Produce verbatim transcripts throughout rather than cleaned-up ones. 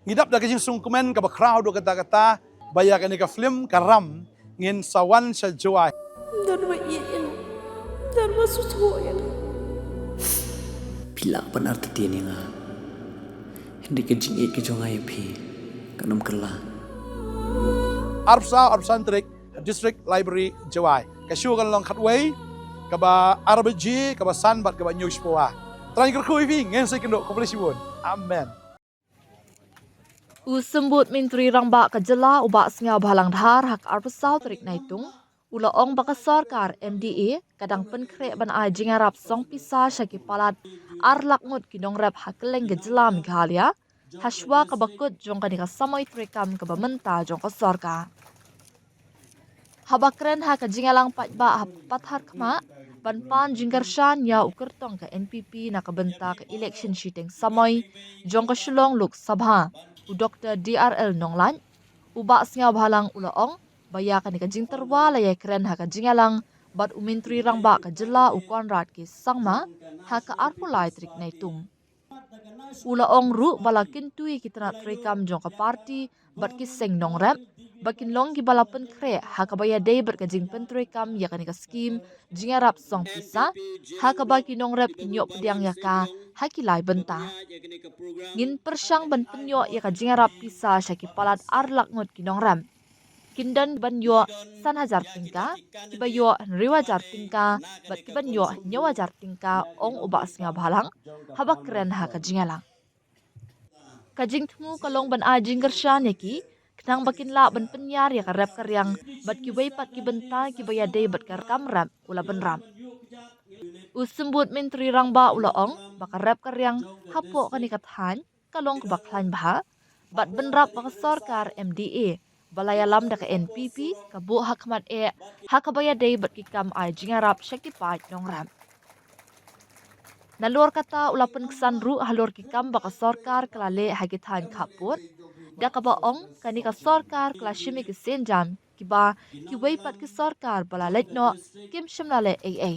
Ngi dap da ka jingsngewkmen kaba khraw haduh katta katta ba ïa kane ka film Ka Ram ngin sa wan sha Jowai. Don ba ïeit ïa nga. Don ba sngewthuh ïa nga. Phi lah ban artatien ïa nga. Hynrei ka jingïeit ka jong nga ïa phi kan ym kylla. Arphew saw, arphew san tarik, District Library, Jowai. Ka show kan long khatwei, kaba ar baje, kaba san bad kaba hynñiew shiphew. Trai kyrkhu ïa phi, ngin sa ïakynduh, khublei shibun. Amen. U Symbud Myntri Rangbah ka jylla u Bah Sniawbhalang Dhar ha ka arphew saw tarik Naitung, u la ong ba ka sorkar M D A ka dang pynkhreh ban ai jingïarap song pisa sha ki palat ar lak ngut ki nongrep ha kylleng ka jylla Meghalaya, ha shuwa kaba kut jong kane ka samoi treikam kaba mynta jong ka sorkar. Haba kren ha ka jingïalang paidbah ha Patharkhmah ban pan jingkyrshan ïa u kyrtong ka N P P na ka bynta ka election shiteng samoi jong ka Shillong Lok Sabha, u Doktor D R L Nonglait, u Bah Sniawbhalang u la ong ba ïa kane ka jingtyrwa la ïakren ha ka jingïalang bad u Myntri Rangbah ka jylla u Conrad K Sangma ha ka arphew lai tarik Naitung. U la ong ruh ba la kyntu ïa ki tnat treikam jong ka party bad ki seng nongrep ba kin long kiba la pynkhreh ha kaba ïadei bad ka jingpyntreikam ïa kane ka skim jingïarap song pisa, ha kaba ki nongrep kin ïoh pdiang ïa ka ha ki lai bynta. Ngin pyrshang ban pynïoh ïa ka jingïarap pisa sha ki palat ar lak ngut ki nongrep. Kin don ban ïoh san hajar tyngka, kiba ïoh hynriew hajar tyngka bad kiban ïoh hynñiew hajar tyngka, ong u Bah Sniawbhalang haba kren ha ka jingïalang. Ka jingthmu ka long ban ai jingkyrshan ïa ki khnang ba kin lah ban pynïar ïa ka rep ka riang bad kiwei pat ki bynta kiba ïadei bad ka kam rep u la bynrap. U Symbud Myntri Rangbah u la ong ba ka rep ka riang hapoh kane ka thaiñ ka long kaba khlaiñ bha bad bynrap ba ka sorkar M D A ba la ïalam da ka N P P ka buh ha khmat eh ha kaba ïadei bad ki kam ai jingïarap sha ki paid nongrep. Nalor kata u la pynksan ruh halor ki kam ba ka sorkar ka la leh ha ki thaiñ khappud, da kaba ong kane ka sorkar ka la shim ïa ki sienjam kiba kiwei pat ki sorkar ba la leit noh kim shym la leh ei ei.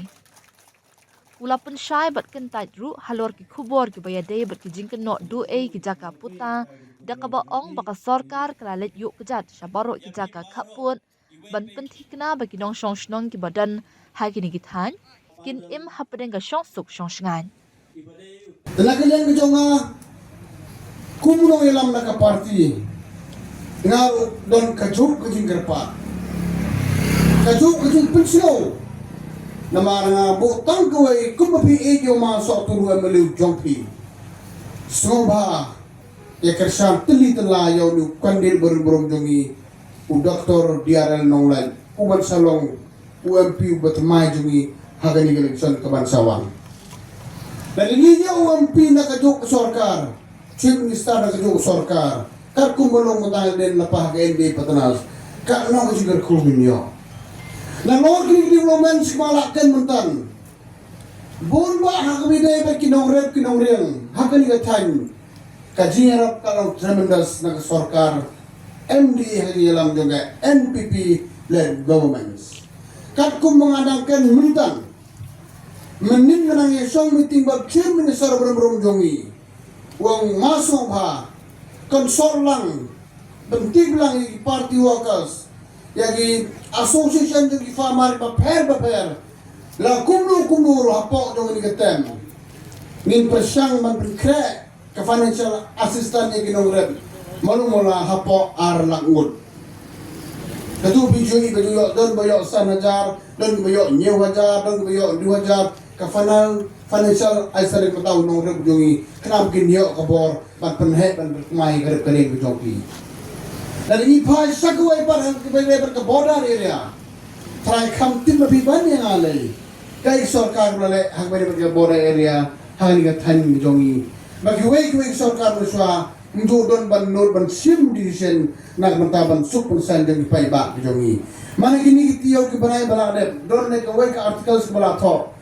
U la pynshai bad kyntait ruh halor ki khubor kiba ïadei bad ki jingkynnoh duh ei ki jaka puta, da kaba ong ba ka sorkar ka la leit ïuh kjat sha baroh ki jaka khappud ban pynthikna ba ki nongshong shnong kiba don ha kine ki thaiñ kin im hapdeng ka shongsuk shongshngaiñ. Te na ka liang ka jong nga, kum u nongïalam na ka party, nga ruh don kajuh ka jingkyrpad, kajuh ka jingpynsngew. Namar nga buh tang kawei, kumba phi ïeit ïa u Mawsoh Tun, u M L A u jong phi. Sngewbha ïa kyrshan tylli tylla ïa une u candidate barim burom jong ngi, u Doktor D R L Nonglait, u ban sa long u M P uba thymmai jong ngi ha kane ka election ka ban sa wan. Lada ngi ïoh u M P na kajuh ka sorkar, Chief Minister na kajuh ka sorkar, katkum ba long mynta ngi don lypa ha ka N D A partners, katno ka jingkyrkhu ngin ïoh. Nalor kine ki development sha ba la kren mynta, bun bah ha kaba ïadei bad ki nongrep ki nongriang ha kane ka thaiñ, ka jingïarap ka long tremendous na ka sorkar M D A ha ka jingïalam jong ka N P P led governments. Katkum ba nga dang kren mynta, mynnin nga nang ïashong meeting bad Chief Minister barim burom jong ngi, u ong ma sngewbha consult lang, pyntip lang ïa ki party workers, ïa ki association jong ki farmer bapher bapher, la kumno kumno ruh hapoh jong kane ka term ngin pyrshang ban pynkhreh ka financial assistance ïa ki nongrep, malu mala hapoh ar lak ngut. Katu phi ju ïohi ba ju ïoh, don ba ïoh san hajar, don ba ïoh hynñiew hajar, don ba ïoh hynriew hajar, ka final, financial assistance ka bynta u nongrep jong ngi, khnang ba kin ïoh ka bor ban pynheh ban pynkmai ka rep ka riang ka jong ki. Lada ngi phai sha kawei pat, ha kawei pat ka border area, trai kham tip ma phi ban ïa nga lei kaei ka sorkar ba la leh ha kawei pat ka border area ha kane ka thaiñ ka jong ngi. Ba kiwei kiwei ki sorkar mynshuwa ym ju don ban nud ban shim decision na ka bynta ban suk ban saiñ jong ki paidbah ki jong ngi. Mane kine ki taïew ki bnai ba la dep, don ne kawei ka articles ba la thoh.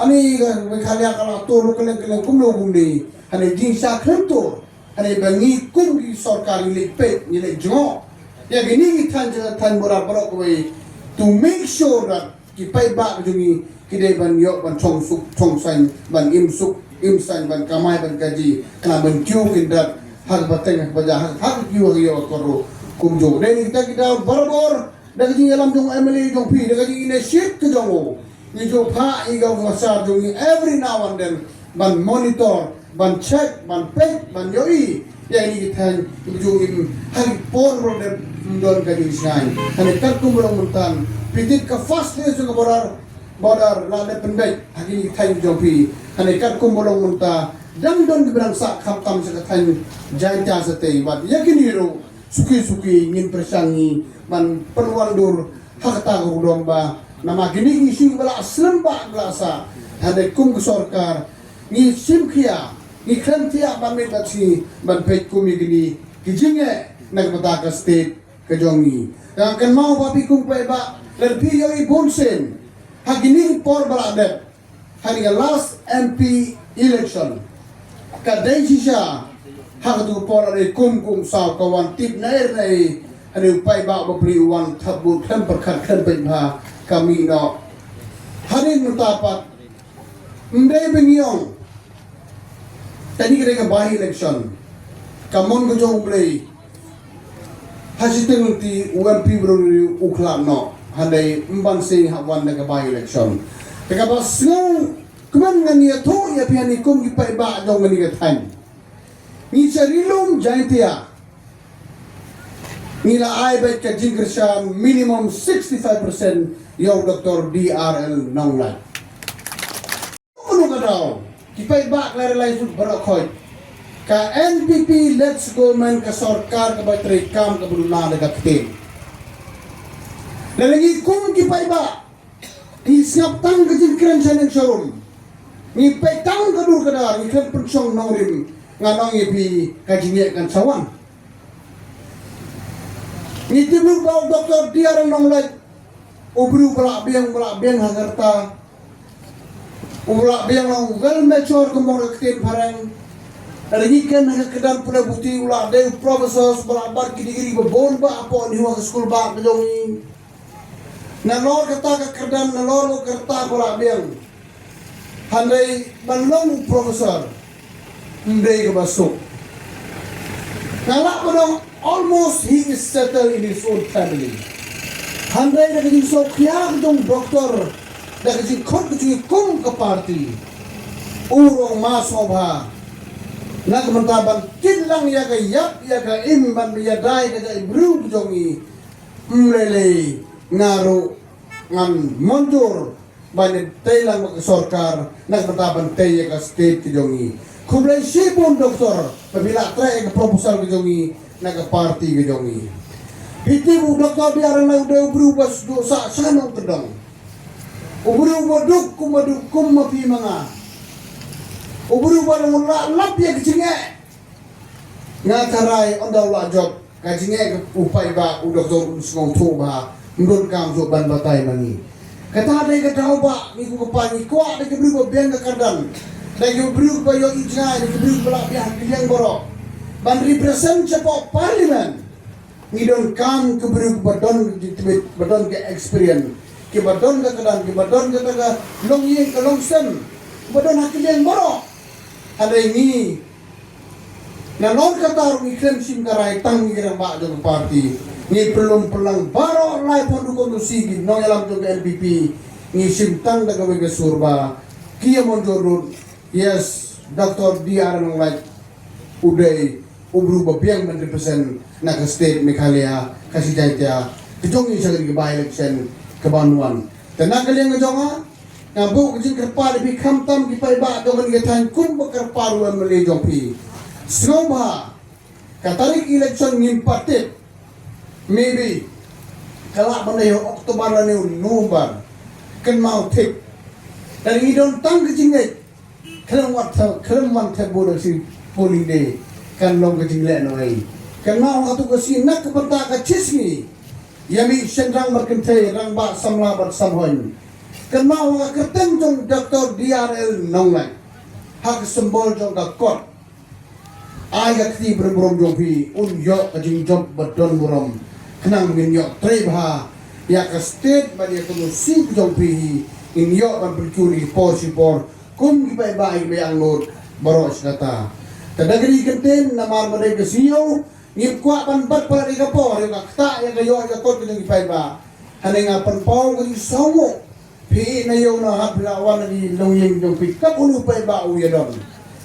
Ani ka Meghalaya ka la tur ruh kylleng kylleng kumno kumne. Hane jingshah khlem tur. Hane ba ngi kum ki sorkar ngi leit peit, ngi leit jngoh ïa kine ki thaiñ, thaiñ border baroh kawei, to make sure that ki paidbah ki jong ngi ki dei ban ïoh ban chong suk chong saiñ, ban im suk im saiñ, ban kamai ban kaji, khnang ban kiew khyndiat Ha kaba teng ha kaba jah, ha ka kiew ha ka ïew ka kor ruh kumjuh. Dei na kita ki daw barabor da ka jingïalam jong u M L A jong phi, da ka jinginitiate ka jong u, ngi ju phah ïa ka officer jong ngi every now and then ban monitor, ban check, ban peit, ban ïohi ïa kine ki thaiñ, kumjuh im ha ki por ruh dep ym don ka jingsngewsih. Hangne katkum ba long mynta, phi tip ka fast lane jong ka border, border la dep pynbeit ha kine ki thaiñ jong phi. Hangne katkum ba long mynta, dang don kiba dang sah khamtam sha ka thaiñ Jaintia shatei. Bad ïa kine ruh suki suki ngin pyrshang ngi ban pynwandur ha kata ka rudom ba namar kine ki issue ba la slem ba la sah. Hangne kum ka sorkar ngi shim khia, ngi khlem thiah ban mih ban shi ban peit kum ïa kine ki jingeh na ka bynta ka state ka jong ngi. Nga kynmaw ba phi kum paidbah, lada phi ïohi bun sien ha kine ki por ba la dep, ha kane ka last M P election, ka dei shisha ha katu ka por, lada kum kum saw ka wan tip naei naei, hangne u paidbah u bapli u wan thap vote khlem pyrkhat khlem peit bha, ka mih noh. Hadien mynta pat ym dei ba ngi ong kane ka dei ka by election, ka mon ka jong U Blei. Ha shiteng lynti u M P Bronliew u khlad noh, hynrei ym ban seng hap wan da ka by election. Te kaba sngewkmen ngan ïathuh ïa phi hangne kum ki paidbah jong kane ka thaiñ, ngi sha Ri Lum Jaintia ngi la ai beit ka jingkyrshan minimum sixty-five percent ïa u Doctor D R L Nonglait. Kano ka daw ki paidbah ka la realize lut baroh khoit, ka N P P led government, ka sorkar kaba trei kam kaba duna da ka ktien. Lada ngi kum ki paidbah ngi sngap tang ka jingkren sha neng sha rum, ngi peit tang ka dur ka dar, ngi khlem pynshong nongrim, ngan ong ïa phi ka jingeh kan sa wan. Ngi tip lut ba u Doctor D R L Nonglait u briew ba la biang, ba la biang ha ka rta, u ba la biang, u la well mature kumba ka ktien phareng. Lada ngi kren ha ka kyrdan pule puthi, u la dei u professor ba la bat ki degree ba bun ba hapoh ne ha ka skul ba ka jong ngi. Nalor kata ka kyrdan, nalor ka rta ka la biang, hynrei ban long u professor ym dei kaba suk. Nga lah ban ong almost he is settled in his own family. Hynrei da ka jingsngewkhia ka jong u doktor, da ka jingkhot ka jong ngi kum ka party, u rong ma sngewbha na ka bynta ban kit lang ïa ka ïap ïa ka im ban ïada ïa ka jaitbynriew ka jong ngi. Ym lei lei nga ruh ngan mynjur ban tei lang bad ka sorkar na ka bynta ban tei ïa ka state ka jong ngi. Khublei shibun doktor ba phi la trei ïa ka proposal ka jong ngi na ka party ka jong ngi. Phi tip u doktor biang, u dei u briew ba sdang sah sha nongkyndong, u briew ba duk kum ba duk kum ma phi ma nga, u briew ba long la lap ïa ka jingeh. Nga tharai ynda u la jop ka jingeh u paidbah, u doktor un sngewthuh ba ym donkam shuh ban batai ma ngi. Kata dei ka daw ba ngi kum ka party ngi kwah da ki briew ba biang ka kyrdan, da ki briew ba ïohi jngai, da ki briew ba la biang ha ki liang baroh, ban represent shapoh parliament. Ngi donkam ki briew ba don ki tbit, ba don ki experience, ki ba don ka kyrdan, ki ba don ka, ka longïing ka longsem, ba don ha ki liang baroh. Hynrei ngi nalor kata ruh ngi khlem shim ka rai tang ngi rangbah jong ka party. Ngi pynlum pynlang baroh laiphew hynriew constituency, ki nongïalam jong ka N P P, ngi shim tang da kawei ka sur ba ki ïa mynjur lut. Yes, doktor D R Nonglait u dei u briew ba biang ban represent na ka state Meghalaya, ka Jaintia ka jong ngi sha kane ka by election ka ban wan. Te na ka liang ka jong nga, nga buh ka jingkyrpad ïa phi khamtam ki paidbah jong kane ka thaiñ kum ba kyrpad u M L A jong phi. Sngewbha ka tarik election ngim pat tip, maybe ka lah ban dei ha October lane November. Kynmaw thik, lada ngi don tang ka jingngeit, khlem wan thep, khlem wan thep vote ha shi polling day, kan long ka jingleh noh ei. Kynmaw ha katu ka sngi na ka bynta ka shi sngi, ïa mih shynrang bad kynthei, rangbah samla bad samhon. Kynmaw ha ka kyrteng jong doktor D R L Nonglait, ha ka symbol jong ka kot. Ai ka kti ba don burom jong phi, un ïoh ka jingjop ba don burom, khnang ngin ïoh trei bha ïa ka state bad ïa ka constituency ka jong phi hi. Ngin ïoh ban pynkiew na ki por shi por kum ki paidbah, ki ba ïa angnud baroh shi katta. Ka dagri kyntien namar ba dei ka sngi ïew, ngim kwah ban bat palat ïa ka por, ïa ka ktah, ïa ka ïoh, ïa ka kot ka jong ki paidbah. Hangne nga pynpaw ka jingsngewnguh. Phi na ïew na hat phi la wan na ki longïing jong phi, kam u paidbah u ïa don.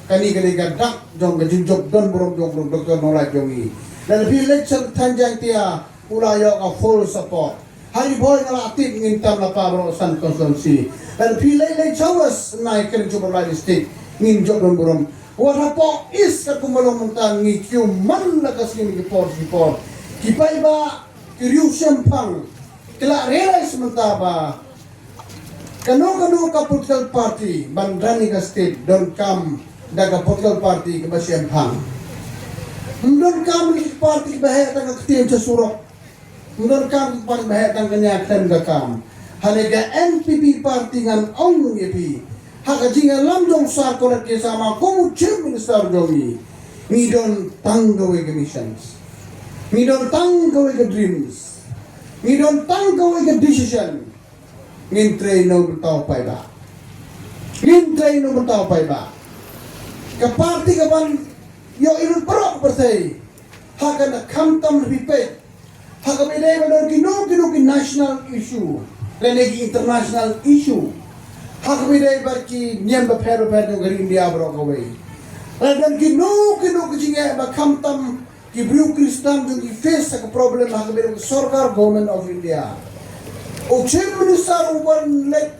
Kane ka dei ka dak jong ka jingjop don burom jong u Doktor Nonglait jong ngi. Lada phi leit sha thaiñ Jaiñtia, u la ïoh ka full support. Ha Ri Bhoi nga la tip ngin tam la paw baroh san constituency. Lada phi leit leit sha West, na i kren jop la district, ngin jop don burom. Wat hapoh East katkum ba long mynta ngi kiew man la ka sngi ki por ki por. Ki paidbah, ki riew shemphang, ki la realize mynta ba kano kano ka political party ban run ïa ka state donkam da ka political party kaba shemphang. Ym donkam ïa ka party kaba heh tang ka ktien sha surok. Ym donkam ïa ka party kaba heh tang ka nia khlem ka kam. Hangne ka N P P party ngan ong ïa phi, ha ka jingïalam jong Sir Conrad K Sangma kum u Chief Minister jong ngi, ngi don tang kawei ka missions. Ngi don tang kawei ka dreams. Ngi don tang kawei ka decision. Ngin trei na u bynta u paidbah. Ngin trei na u bynta u paidbah. Ka party kaban ïoh ïa u baroh ka pyrthei. Ha kane khamtam, phi peit, ha kaba ïadei bad kino kino ki national issue lane ki international issue, ha kaba ïadei bad ki niam bapher bapher jong ka ri India baroh kawei, lane kino kino ki jingeh ba khamtam ki briew Khristan jong ngi face ha ka problem ha kaba ïadei bad ka sorkar, Government of India. U Chief Minister uba leit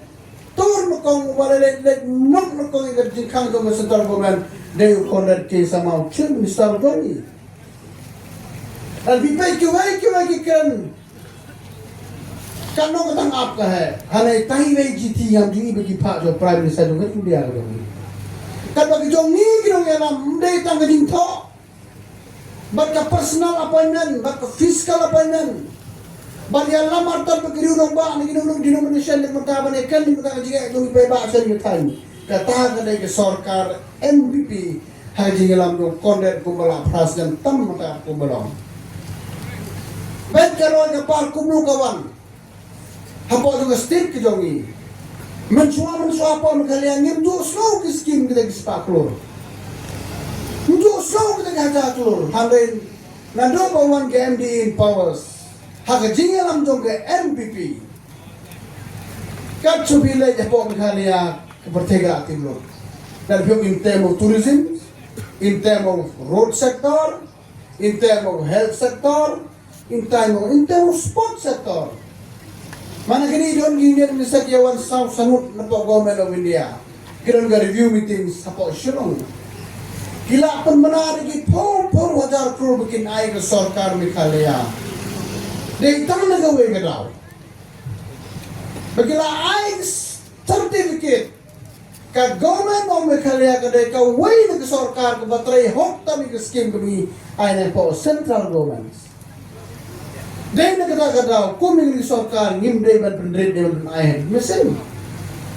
tur nyngkong, uba leit leit nyngkong ïa ka jingkhang jong ka central government, dei u Conrad K Sangma, u Chief Minister jong ngi. Lada phi peit kiwei kiwei ki kren, katno ka tang ap ka heh. Hangne tang iwei i jingthiah jong i ba ki phah jong Prime Minister jong ka India ka jong i. Katba ki jong ngi ki nongïalam ym dei tang ka jingthoh bad ka personal appointment bad ka fiscal appointment, bad ïalam artat bad ki riew rangbah na ki nong denomination, na ka bynta ban ïakren na ka bynta ka jingeh jong ki paidbah sha ri thaiñ. Kata ka dei ka sorkar N P P ha ka jingïalam jong u Conrad kumba la phra snem tam mynta kumba long. Bad ka roi ka par kumno ka wan hapoh jong ka state ka jong ngi. Mynshuwa mynshuwa hapoh Meghalaya ngim ju sngew ki skim kita ki spah klur. Ngim ju sngew kita ki hajar klur. Hynrei naduh ba wan ka M D A in powers, ha ka jingïalam jong ka N P P, kat shu phi leit hapoh Meghalaya ka pyrthei ka la tip lut. Lada phi ïoh in term of tourism, in term of road sector, in term of health sector, in term of, in term of sport sector. Mynta kine don ki Union Minister ki ïa wan saw sangud napoh Government of India. Ki don ka review meeting hapoh Shillong. Ki la pynbna da ki phew phew hajar klur ba kin ai ka sorkar Meghalaya. Dei tang na kawei ka daw ba ki la ai certificate. Ka Government of Meghalaya ka dei kawei na ka sorkar kaba trei hok tam ïa ka skim kaba ngi ai na ka central government. Dei na kata ka daw kum ïa ka sorkar ngim dei ban pynrit, dei ban ai ha ka mynsiem.